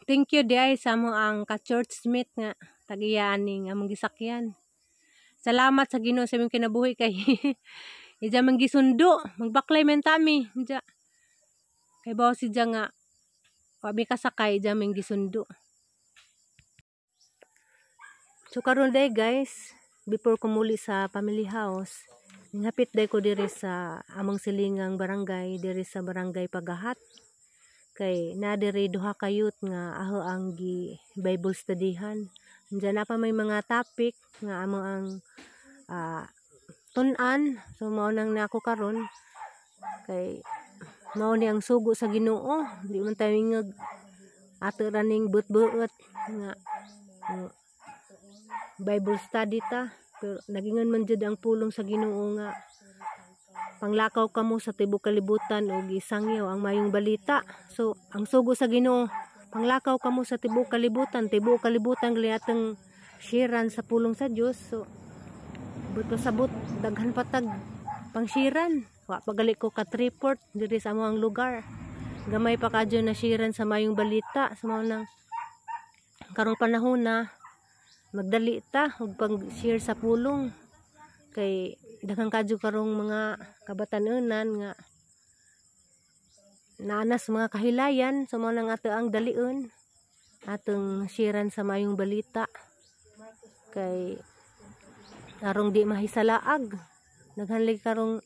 Thank you di ay sa amo ang ka-church mate nga tag-iya aning among gisakyan. Salamat sa Ginoo sa among kinabuhi kay ija man gisundo, magbaklay man tami ija. Kay bawo si ija nga wa mi kasakay, ija man gisundo. So karon day guys, before ko muli sa family house, hapit day ko diri sa among silingang barangay, diri sa Barangay Pagahat. Kay na diri duha ka youth nga aho ang gi Bible studyhan. Diyan na pa may mga topic nga amo ang tun-an. So mao nang nako karon kay mao ni ang sugo sa Ginoo. Di man tayo ingag ato ra ning buot-buot nga Bible study ta. Pero nagingon man jud ang pulong sa Ginoo nga panglakaw kamo sa tibuok kalibutan og isangyaw ang mayong balita. So ang sugo sa Ginoo, panglakaw kamo sa tibuok kalibutan gali atong sharean sa pulong sa Dios. So but pasabot daghan patag pangshiran. Wa pa gali ko ka 3/4 diri sa among lugar. Gamay pa kadyo na sharean sa mayong balita. So mao nang karong panahon na magdali ta og pag-share sa pulong kay daghan kadyo karong mga kabatan-onan nga naanas mga kahilayan. So mao nang ato ang dalion atong sharean sa mayong balita kay arong di mahisalaag. Daghan lagi karong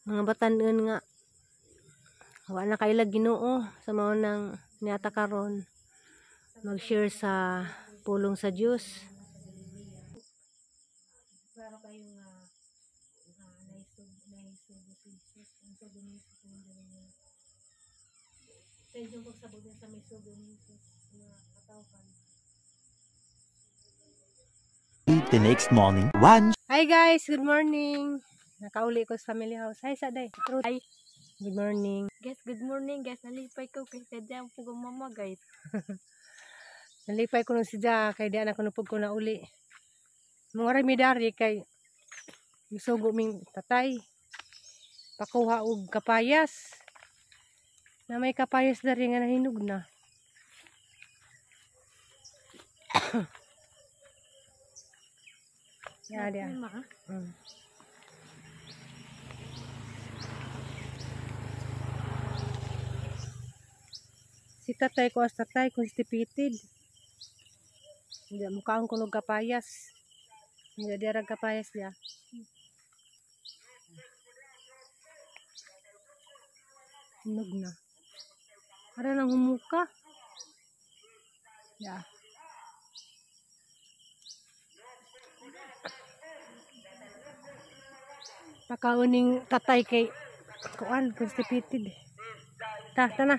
mga batan-on nga wa na kailag Ginoo. Sa mao nang niata karon mag-share sa pulong sa Dios. Klaro kayo nga naisugo si Jesus. Ang sugo ni Jesus ang dali niya. Sa inyong pagsabot niya sa may sugo ni Jesus mga katawhan. The next morning, one. Hi guys, good morning. Nakauli ko sa family house. Hi Saday. Hi. Good morning. Guys, good morning guys. Nalipay ko kay sadya ang pugong mama guys. Nalipay ko nung sidya kay di na kuno pug ko na uli. Mga mi dari kay misugo ming tatay. Pakuha og kapayas. Na may kapayas dari nga nahinog na. Ya, dia. Si tatay ko as tatay constipated. Hindi mukhaang kunog kapayas. Hindi diara kapayas dia. Hinog na. Para nang humuka. Ya. Pakauning tatay kay kuan constipated. Ta, ta na.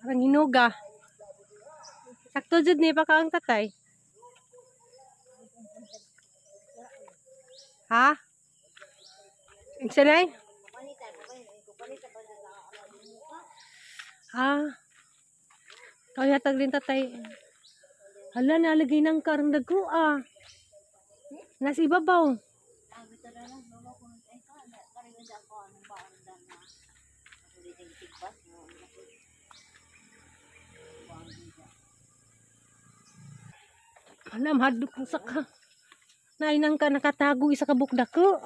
Parang hinuga. Sakto jud ni pa kaang tatay. Ha? Iksanay? Ah. Kaya tag din tatay. Hala, nalagay ng karang dagko ah. Nasa ibabaw. Hala, mahadlok ang saka. Nainang ka nakatago isa ka bukda ko.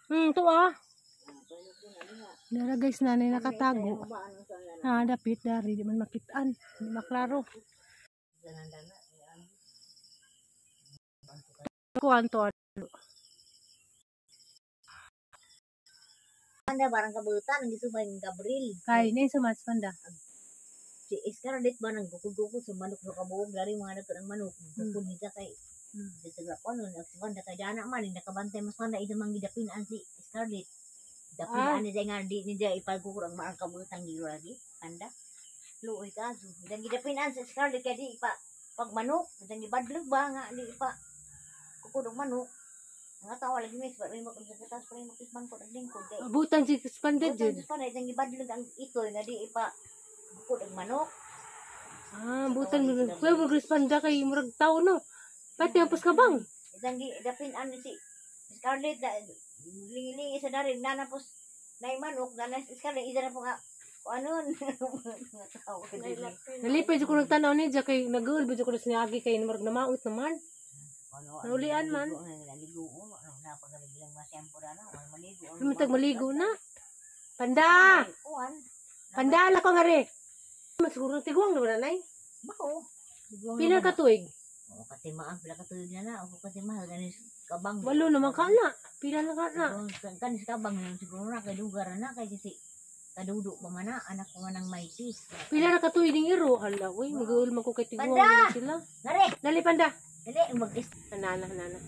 To ah. Dara guys, nanay nakatago. Ah, dapit dari di man makitaan, di maklaro. Kuan to. Panda barang kabutan ang gisubay ng Gabriel. Kay ni sa mas panda. Si Scarlett ba nang gukod-gukod sa manok sa kabuog dari mga anak ng manok. Gukod nita kay sa ko ano si Wanda kay dana man nakabantay mas Wanda ida manggidapin ang si Scarlett. Dapin ani dai nga di ni dai ipagkukur ang maang kabutan giro lagi panda. Luoy ka so dang gidapin ang si Scarlett kay di ipa pag manok dang gibadlog ba nga di ipa kukod og manok. Ang atawa lagi mix pa rin mo kung sa katas pa rin mo kisbangkot ang lingkod kay. Abutan si Panda Butan jud. sa panay itang gibadlog ang itoy nga di ipa bukod ang manok. Ah, butan mo. Kuya mo Panda kay murag tao no. Pati hapos ka bang? Itang gi dapin ano si Scarlett na lingi-lingi sa darin nanapos na manok na si Scarlett ida na po nga kung ano mga tao ka din. Nalipay jud ko nagtanaw ni ja kay nagul jud ko na siniagi kay murag namaot naman. Ano, Naulian man. Naligo ano na pag bilang masyampo na na maligo. Lumitag maligo na. Panda! Kuan. Panda ala ko nga re. Siguro tiguang naman nanay. Bako. Pila ka tuig? O katimaan pila ka tuig na na o katimahal ganis kabang. Walo naman ka na. Pila na ka na. Kanis kabang na siguro na kay dugar na kay kasi kadudo pa man na anak ko man ang maitis. Pila na ka tuig ning iro. Hala, uy, mag-uul man ko kay tiguang Panda! naman sila. Ngare, Dali panda. dali mag-is. Nana, nana.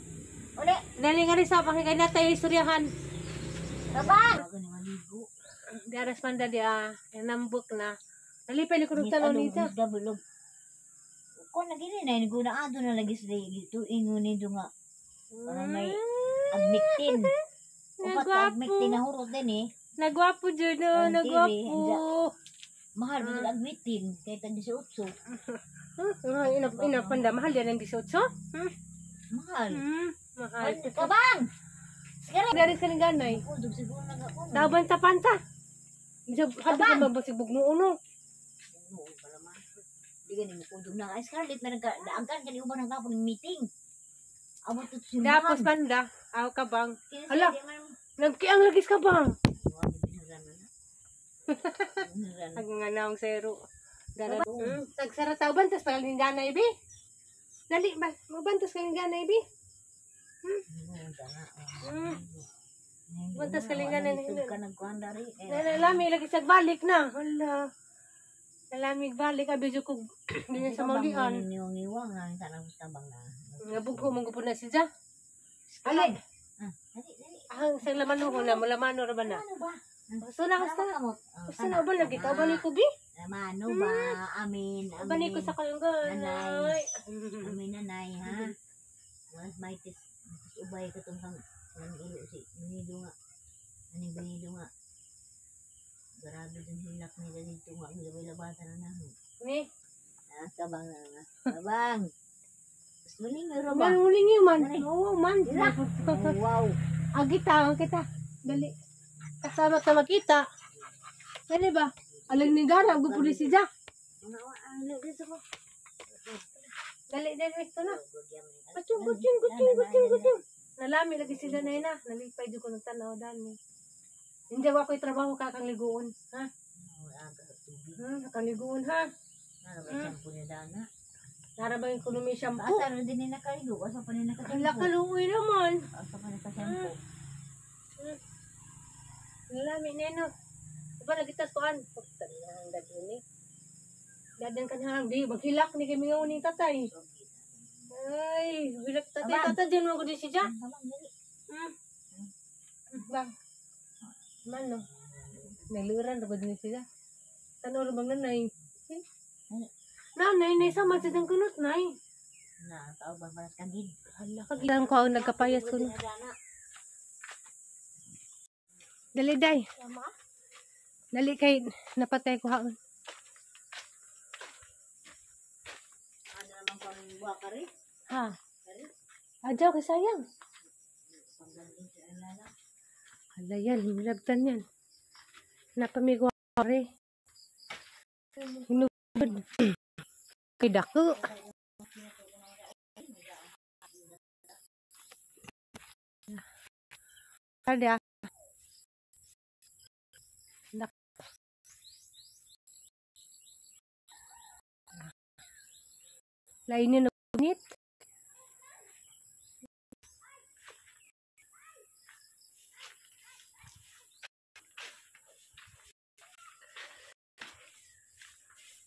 Uli, Dali nga rin sa pakikay na tayo istoryahan. kabang. Ako ni maligo. Di aras panda di ah. Nambok na. Nalipay ni ko nagtanaw Ano, niya. Gabulog. Ko na gini na guna ado na lagi sila ito ingon nito nga parang may agmiktin. Upat ka Nagwapo. agmiktin na hurot din eh. Nagwapo dyan, oh, Ang TV, nagwapo. Mahal ba uh, agmitin kay tag 18. Huh? Ina, ina, panda, mahal yan ang 18? Hmm? Mahal. Hmm, mahal. Kabang. Sigara. Dari sa ganay. Kudog siguro na ka kuno. Taban ta panta. Medyo hada ka mabasig no uno. Noon pa naman. Di gani mo kudog na. Ay Scarlett meron ka daagkan kani uban ang kapon meeting. Abot to simbahan. Tapos panda, aw ka bang? Kinsa Hala. di man- Nagkiang lagis ka bang? Wala, binhagan na na. Binhagan na. Ang nga naong sero. Dara. Tagsara tao bantas pa kaling ganay bi. Dali ba, mabantas kaling ganay bi. Bantas kalingan na na. Ka nagkuhan dari. Eh, Nalami lagi sa balik na. Hala. Nalamig balik abi jud ko dinhi sa maulian. Niwang-niwang na tanang tabang na. Nga bugho mong gupon na siya. Ali, Ah, dali, dali. ang sang lamano ko na, mulamano ra ba na? Ano ba? Gusto na gusto na. Kamot. Ah, Gusto na uban lagi ka uban ko bi. Mano ba? Amin, amin. Uban ko sa kalunggan. Nanay. Amin nanay, ha? Mas maitis. Mas ubay ka tong kang nang ilo si Binido nga. Aning Binido nga. Grabe dun hilak nila dito nga. Ang labay-labasan na namin. Ni, Ah, kabang na nga. Kabang. Mas muling nga ba? man uling yun man. Oo man. Oh, wow. Agita, ang kita. Dali. Kasama ta makita. Dali ba? Alang ni Dara, gupo ni siya. Mga ang dito ko. Dali, dali, ito na. Kutsing, kutsing, kutsing, kutsing, kutsing. Nalami lagi sila na ina. Nalipay di ko nagtanaw dani. Hindi ako ako'y trabaho kakang liguon. Ha? Kakang liguon ha? Nara ba yung kunumi shampoo? Asa ro din ni nakaligo? Asa pa ni Ang nakasampo? lakaluoy naman. Asa pa nakasampo? Nalami na no. Diba nagitas ko an? Pagtanang dadun eh. Dadan ka na di. Maghilak ni kami ngayon ni tatay. Ay, hilak tatay. Abang. Tatay, dyan mo ko din siya. Kabang dali. Bang. Man no. Nagluran ra ba din siya? Tanaw ra bang nanay? Eh? Nanay, nay sama sa dang kunot nay. Na, tao ba para kagid? Hala ka gilang ko ang nagkapayas ko. No. Dali day. Dali kay napatay ko haon. Ano naman kang buha ka rin? Ha. Adyaw kay sayang. Panggaling sa alala. Hala yan, hinilabtan yan. Napamigo re. Hinubod. Kay dako. Ada. Dak. Lainin na nit.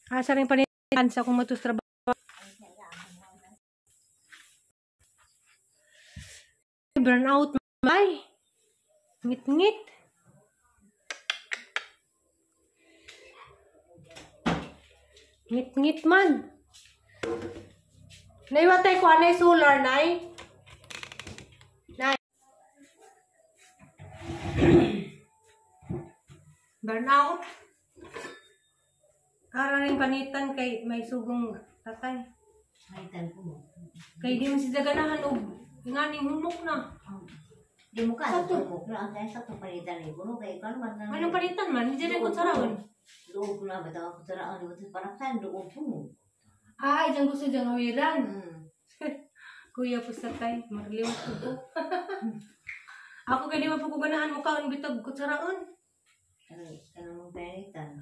Asa rin panitan sa akong matus trabaho. Burn out may. Ngit-ngit. Ngit-ngit man. Naiwatay ko anay solar nay. Nay. Burnout. Ara rin panitan kay may sugong tatay. Panitan ko mo. Kay di man siya ganahan og nganing humok na. Di mo ka sa humok na ang sa to panitan ni kuno kay kan man. Anong panitan man? Di rin kutsaraon. Duog ko na bitaw kutsaraon di parang saan duog ko mo. Ay, diyan gusto diyang hawiran. Kuya po sa tay, magliwat ko po. Ako kay di man po ko ganahan mo kaon bitag kutsaraon. Kanang panitan.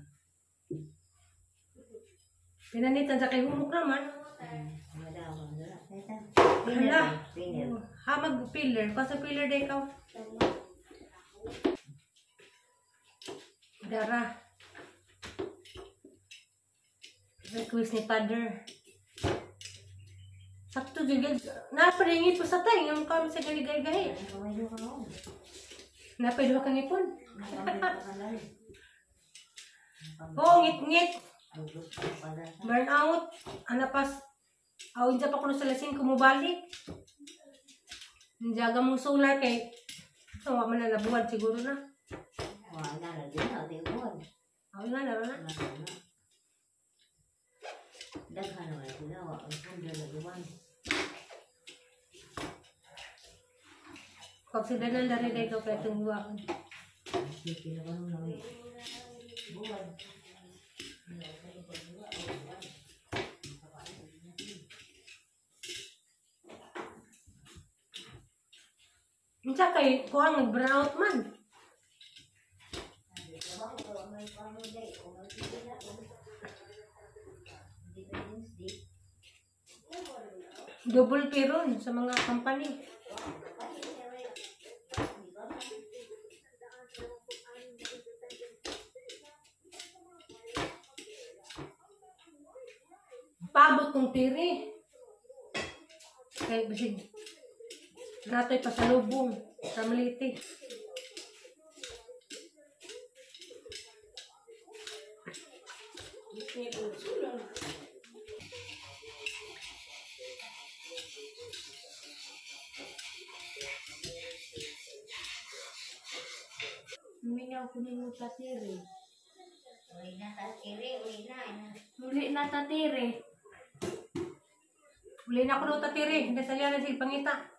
Pinanitan sa kay humok naman. Hala. Ha, mag-pillar. Kaso pillar day ikaw. Dara. Request ni Father. Sakto juga. Naparingit po sa tayo. Yung kami sa galigay-gahi. Napay duha kang ipon. Oo, ngit-ngit. Burnout. Anapas. Awin pa kuno sa lasing kumubalik. Jaga mong solar kay wa man na nabuwad siguro na. Wa na na din na di buwad. Awin nga na na. Daghan na sila wa ang punda na guman. Pag sa danan dari day ko kay tung buwaon. Buwad. Unsa kay kuang nag-burnout man? Double pay ron sa mga company. Paabot kong tiri. Kay bisig natoy pasalubong sa Maliti. Mingaw kunin mo tatiri. Uli na tatiri, uli na. Uli na tatiri. Uli na kuno tatiri, hindi sa na sig pangita.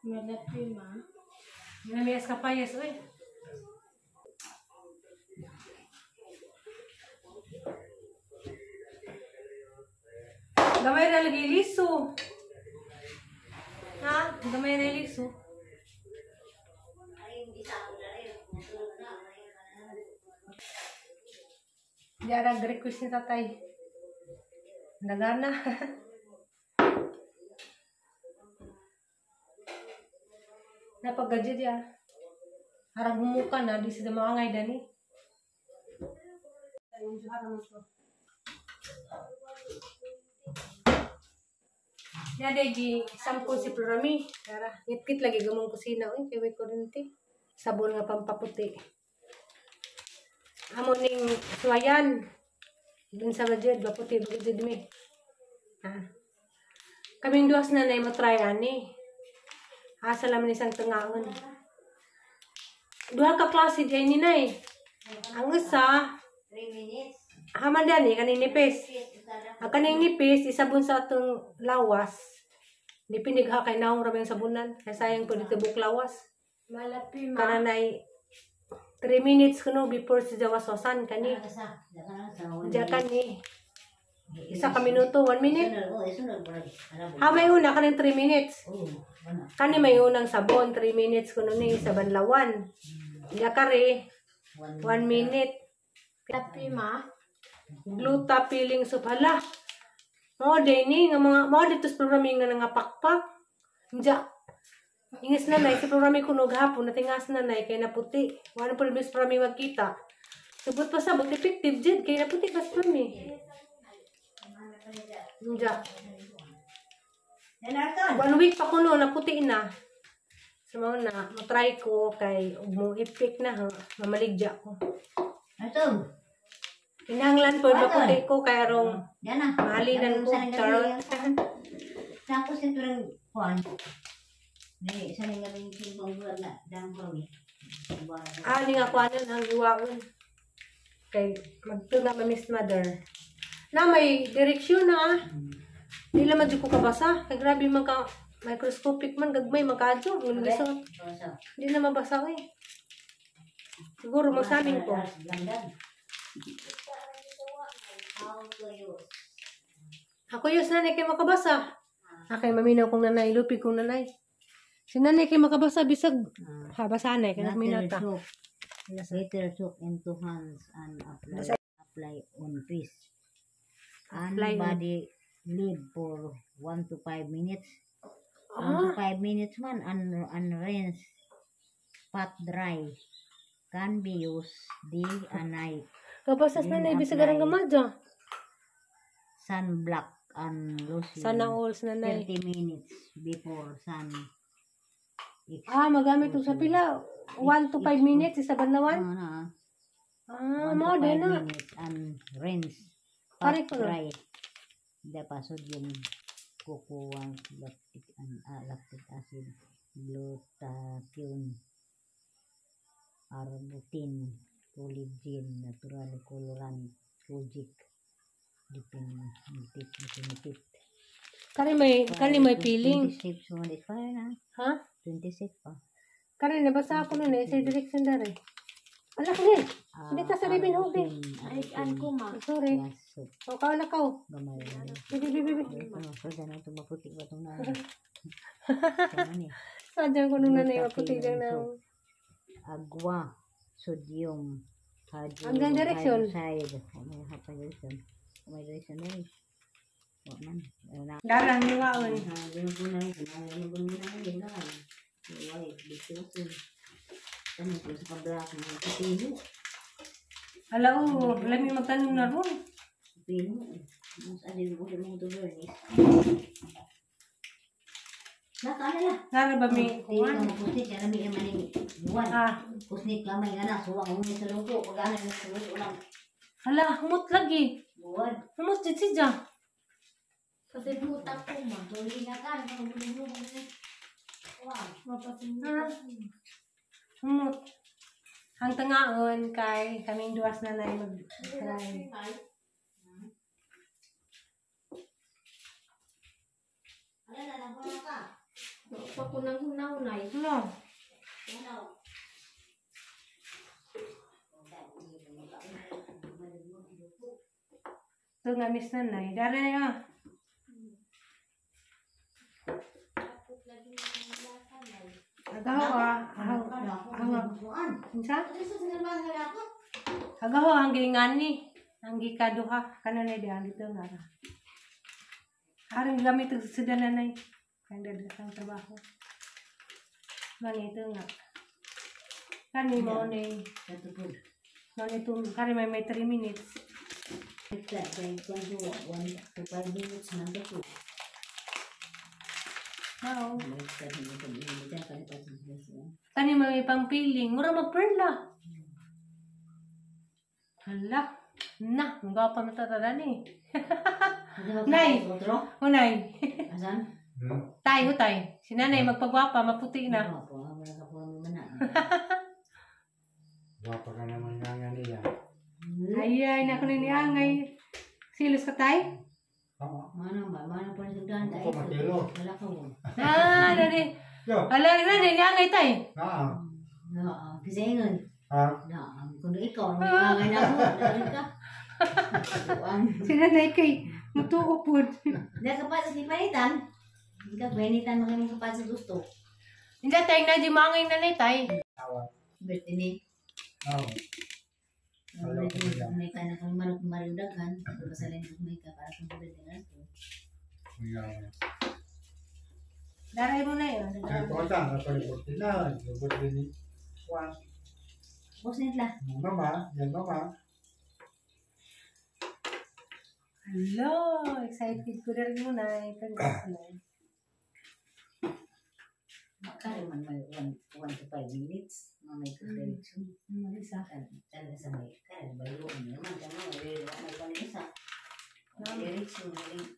Malapi ma. Ginamiyas ka pa, yes, uy. Gamay na lagi liso. Ha? Gamay na liso. Diyan request ni tatay. Nagana. Napagadya diya. Harang humuka na, di sila maangay dani. Nadegi sampol si Florami. Tara, ngit-ngit lagi gamong kusina oy kay way kuryente. Sabon nga pampaputi. Amo ning suwayan. Dun sa budget, baputi budget mi. Ha. Kaming duwas na nay mo try ani. Asa laman isang tungaon. Duha ka klase di ni nay. Ang usa 3 minutes. Haman dani kaning nipis. Ang kaning nipis isabon sa atong lawas. Dipindig ha kay naong ra yung sabunan. Kay sayang po dito buk lawas. Malapi ma. Kananay 3 minutes kuno before si jawasosan kani. Diya kani. Isa ka minuto, 1 minute. Ha may una kaning 3 minutes. Kani may unang sabon 3 minutes kuno ni sa banlawan. Diya kare 1 minute. Malapi ma. Gluta peeling soup hala. Mao day ni nga mga mao dito sa programming nga nangapakpak. Diya. Ingis na nay si programming kuno gahapon natingas na nay kay naputi. Wala po bis programming magkita. Subot pa sabot effective jud kay naputi pas programming. Diya. 1 week pa kuno naputi na. So mao na mo-try ko kay ug mo effect na ha mamaligya ko. Ato. Kinahanglan po maputi ko kay arong mahalinan ko. Charot. Tapos ito ng kuan. Ni isa ning galing simbang buwan na dangko ni. Ah, ni nga kuanan ang iwaon. Kay magtuna ma Miss Mother. Na may direksyon na ah. Di lang man jud ko kabasa. Kay grabe man ka microscopic man gagmay man kaadto. Di na mabasa eh. Siguro magsamin ko. Ako yus nanay kay makabasa. Akay maminaw kong nanay, lupig kong nanay. Si nanay kay makabasa bisag ha basa na kay maminaw ta. Later soak into hands and apply on face. And Apply on- body, leave for 1 to 5 minutes. 1 to 5 minutes man and rinse. Pat dry. Can be used day and night. Kabasa sa nanay bisag arang gamadya. Sunblock and lotion. Sana all sa nanay. 30 minutes before sun. Ah, magamit og sa pila 1 to 5 minutes sa banlawan. Ano na? Ah, 1 to mao din 5 na. Minutes and rinse. Pare Pat ko na. dry. Hindi pa sodium cocoa lactic and lactic acid, glutathione, arbutin, collagen, natural colorant, kojic, definitive. Kani may feeling. 26 mo di pa na. Ha? 26 pa. Kani nabasa ako nun eh sa direction dare. Ala ko din. Hindi ta sa ribin hug din. Ay, an ko ma. Sorry. Yes, O kaw na kaw. Gamay. Bibi bibi bibi. Ano, so dyan ito maputi ba itong nanay? Tama ni. Sadyang ko nung nanay maputi lang na. Agwa, sodium, hydro, Ang ganda direksyon. hydroxide. Oh, may hapa direksyon. Oh, may direksyon na rin. Wa man. Ano na. Darang niwaon. Ha, ganun na rin. Ganun na rin. Ganun. Why, dito ko. Tanong ko sa kabla kung kapino. Hala o, lami magtanom na ron. Kapino. Mas alin mo sa mga tubernis. Nakaano na. Nara ba may Kuwan. kuwan? Maputi kaya nami ang maning buwan. Ah, Kusnit kamay nga na. Suwa ko sa luto. Pag ano sa luto lang. Hala, humot lagi. Buwan. Humot jud siya. Pasibuta ko ma. Tuloy na ka. Wow. Mapasibuta ko. Humot. Ang tangaon kay kaming duwas na nay mag-try. Ala na lang ka. Pa ko nang hunaw-nay. Ano? Ano? Ito nga miss nanay. Dara na. Agaw ah. Agaw. Agaw. Unsa? Agaw ang gingani. Ang gikaduha. Kananay di ang dito nga ra. Aring gamit og sudan nanay. Kang dadasang trabaho. Mangito nga. Kani mo ni mo ni tum kani may 3 minutes. 1 to 5 minutes man to. Mao. Kani may pangpiling. Mura magperla. Hala. Na, ang gwapa mo tatadani. Nay. Unay. Asan? Tay, hutay. Si nanay magpagwapa, maputi na. Gwapa ka naman nga niya. Ay, ay, naku ni angay. Silos ka, tay? Oo. Mana ba? Mana pa sa ganda. Ako makilo. Wala ka mo. Ah, nani. Yo. Hala, nani, ni angay, tay. Ah. No, kasi ingon. Ah. No, kung ikaw, ang na ako, dali ka. Si nanay kay, mutuo po. Hindi ka pa sa panitan. Hindi ka panitan mga mga pa sa gusto. Hindi, tay, na di maangay nanay, tay. Awa. Birthday ni. Oo. May ka na kung manok marindaghan. Basalin ko may ka para kung birthday na ito. Daray mo na yun. Kaya ko ta, napalibot na. Lubot din ni Juan. Boss nila. Mama, yan mama. Hello, excited ko rin mo na. Nay. Makari man may 1 to 5 minutes. Mamay ko diretso. Mag-isa. Talaga sa may kaya bayo naman kamo may may panisa. Diretso galing.